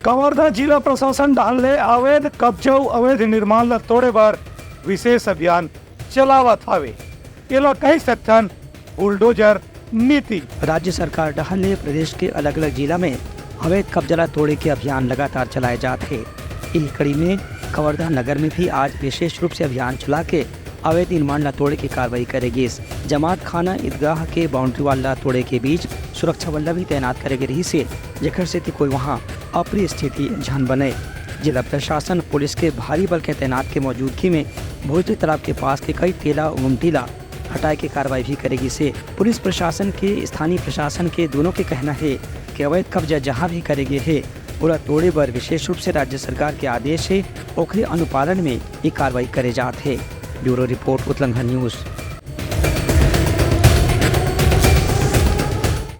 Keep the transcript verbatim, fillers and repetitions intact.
कवर्धा जिला प्रशासन डहार ले अवैध कब्जा अउ अवैध निर्माण ल तोड़े बर विशेष अभियान चलावत हावे। एला कहि सकथन बुलडोजर नीति। राज्य सरकार डहार ले प्रदेश के अलग-अलग जिला में अवैध कब्जा ला तोड़े के अभियान लगातार चलाए जात हे। इही कड़ी में कवर्धा नगर में भी आज विशेष रूप से अभियान चला के अवैध निर्माण ला तोड़े के कार्रवाई करे गिस। जमात खाना ईदगाह के बाउंड्री वॉल ला तोड़े के बीच सुरक्षा बल ला भी तैनात करे गे रहिस हे, जेकर सेती कोई वहां अप्रिय स्थिति झन बने। जिला प्रशासन पुलिस के भारी बल के तैनात के मौजूदगी में भोजली तालाब के पास के कई तेला अउ गुमटी ला हटाए के कार्रवाई भी करे गिस हे। पुलिस प्रशासन के स्थानीय प्रशासन के दोनों के कहना हे कि अवैध कब्जा जहां भी करे गे हे, ओला तोड़े बर विशेष रूप से राज्य सरकार के आदेश हे, ओकरे अनुपालन में ये कार्रवाई करे जात हे। Bureau report, Utlanghan news.